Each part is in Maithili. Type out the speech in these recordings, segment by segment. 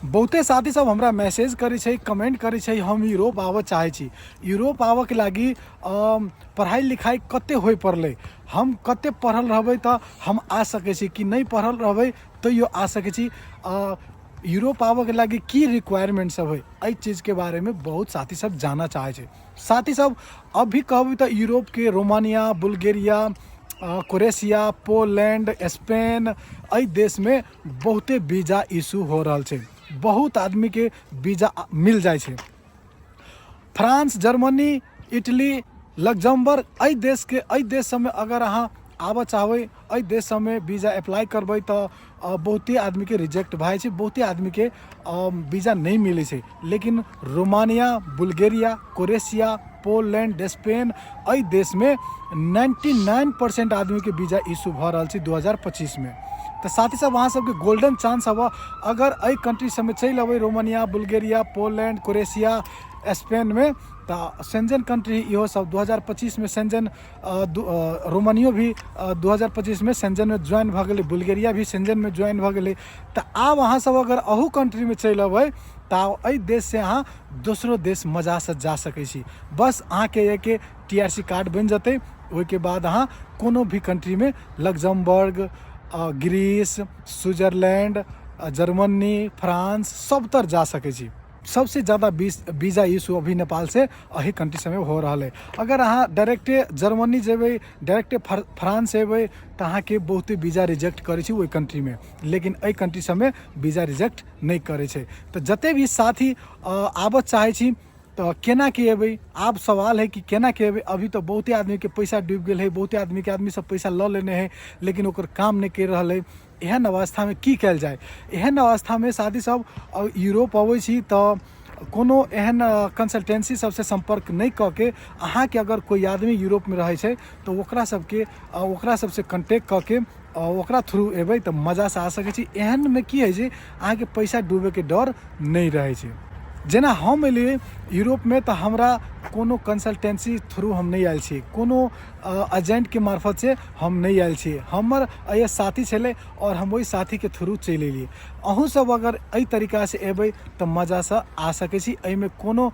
बहुते साथी सब हमरा मैसेज करै छै, कमेंट करै छै, हम यूरोप आबऽ चाहै छी, यूरोप आबऽके लागि पढ़ाइ लिखाइ कते होइ पड़लै, हम कते पढ़ल रहबै तऽ हम आ सकै छी कि नहि पढ़ल रहबै तैयो आ सकै छी, यूरोप आबऽके लागि की रिक्वायरमेंट सब हइ, एहि चीजके बारेमे बहुत साथी सब जानऽ चाहै छै। साथी सब, अभी कहबै तऽ यूरोपके Romania, Bulgaria, Croatia, Poland, Spain, एहि देशमे बहुते वीजा इशू हो रहल छै, बहुत आदमीके वीजा मिल जाइ छै। फ्रांस, जर्मनी, इटली, लग्जमबर्ग, एहि देशके एहि देश सबमे अगर अहाँ आबऽ चाहबै, एहि देश सबमे वीजा अप्लाई करबै तऽ बहुते आदमीके रिजेक्ट भए जाइ छै, बहुते आदमीके वीजा नहि मिलै छै। लेकिन Romania, Bulgaria, Croatia, Poland, Spain, एहि देशमे 99% आदमीके वीजा इशू भऽ रहल छै 2025मे। तऽ साथी सब, अहाँ सबके गोल्डन चांस हबऽ, अगर एहि कंट्री सबमे चलि अबै, रोमानिया, बुल्गारिया, पोलैंड, क्रोएशिया, स्पेनमे, तऽ सेंजन कंट्री इहो सब 2025मे सेंजन, रोमानियो भी 2025मे सेंजनमे ज्वाइन भऽ गेलै, बुल्गारिया भी सेंजनमे ज्वाइन भऽ गेलै। तऽ आब अहाँ सब अगर अहू कंट्रीमे चलि अबै तऽ एहि देशसँ अहाँ दोसरो देश मजासँ जा सकै छी। बस अहाँके एक TRC card बनि जेतै, ओहिके बाद अहाँ कोनो भी कंट्रीमे Luxembourg, Greece, Switzerland, Germany, France सबतर जा सकै छी। सबसे ज़्यादा वीजा इशू अभी नेपाल से एही कंट्री सबमे हो रहल है। अगर अहाँ डायरेक्टे जर्मनी जेबै, डायरेक्टे फ्रांस एबै तऽ अहाँके बहुते वीजा रिजेक्ट करै छै ओहि कंट्रीमे, लेकिन एहि कंट्री सबमे वीजा रिजेक्ट नहि करै छै। तऽ जते भी साथी आबऽ चाहै छी तऽ केना के एबै, आब सवाल है कि केना के एबै। अभी तऽ बहुते आदमीके पैसा डूबि गेल है, बहुते आदमीके आदमी सब पैसा लऽ लेने है लेकिन ओकर काम नहि करि रहल है। एहन अवस्थामे की कयल जाय? एहन अवस्थामे साथी सब, यूरोप अबै छी तऽ कोनो एहन कंसल्टेंसी सबसँ सम्पर्क नहि कऽ के, अहाँके अगर कोइ आदमी यूरोपमे रहै छै तऽ ओकरा सबके ओकरा सबसँ कॉन्टेक्ट कऽ के ओकरा थ्रू एबै तऽ मजासँ आ सकै छी। एहनमे की होइ छै, अहाँके पैसा डूबैके डर नहि रहै छै। जेना हम एलियै यूरोपमे तऽ हमरा कोनो कंसल्टेंसी थ्रू हम नहि आयल छी, कोनो एजेंटके मार्फतसँ हम नहि आयल छी, हमर एहि साथी छलै आओर हम ओहि साथीके थ्रू चलि एलियै। अहूँ सब अगर एहि तरीकासँ एबै तऽ मजासँ आ सकै छी, एहिमे कोनो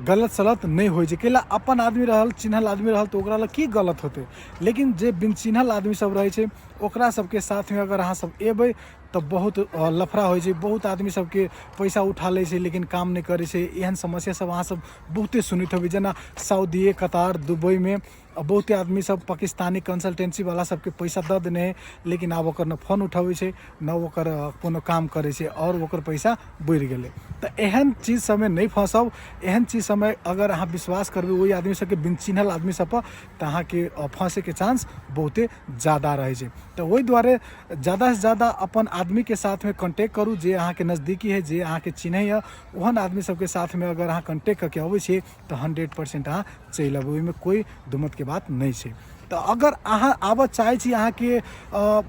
गलत सलत नहि होइ छै। कैला अपन आदमी रहल, चिन्हल आदमी रहल तऽ ओकरा लग की गलत होतै, लेकिन जे बिन चिन्हल आदमी सब रहै छै ओकरा सबके साथमे अगर अहाँ सब एबै तऽ बहुत लफड़ा होइ छै। बहुत आदमी सबके पैसा उठा लै छै लेकिन काम नहि करै छै। एहन समस्या सब अहाँ सब बहुते सुनैत हेबै। जेना सऊदी, कतार, दुबईमे बहुते आदमी सब पाकिस्तानी कंसल्टेंसी वाला सबके पैसा दऽ देने है, लेकिन आब ओकर न फोन उठबै छै न ओकर कोनो काम करै छै आओर ओकर पैसा बुड़ि गेलै। तऽ एहन चीज सबमे नहि फँसब। एहन चीज सबमे अगर अहाँ विश्वास करबै ओहि आदमी सबके, बिन चिन्हल आदमी सब पर, तऽ अहाँके फँसैके चांस बहुते ज्यादा रहै छै। तऽ ओहि दुआरे ज्यादासँ ज्यादा अपन आदमीके साथमे कॉन्टेक्ट करू, जे अहाँके नजदीकी है, जे अहाँके चिन्हैए, ओहन आदमी सबके साथमे अगर अहाँ कॉन्टेक्ट कऽ के अबै छियै तऽ 100% अहाँ चलि अबै, ओहिमे कोइ दुमतके बात नहि छै। तऽ अगर अहाँ आबऽ चाहै छी, अहाँके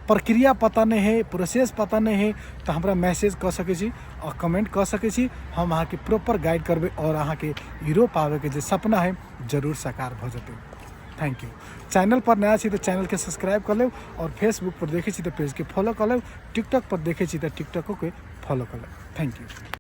प्रक्रिया पता नहि है, प्रोसेस पता नहि है, तऽ हमरा मैसेज कऽ सकै छी आओर कमेंट कऽ सकै छी, हम अहाँके प्रॉपर गाइड करबै आओर अहाँके यूरोप आबैके जे सपना है जरूर साकार भऽ जेतै। Thank you. Channel पर नया छी तऽ चैनलके सब्सक्राइब कऽ लेब आओर फेसबुक पर देखै छी तऽ पेजके फॉलो कऽ लेब, टिकटॉक पर देखै छी तऽ टिकटॉकोके फॉलो कऽ लेब। Thank you.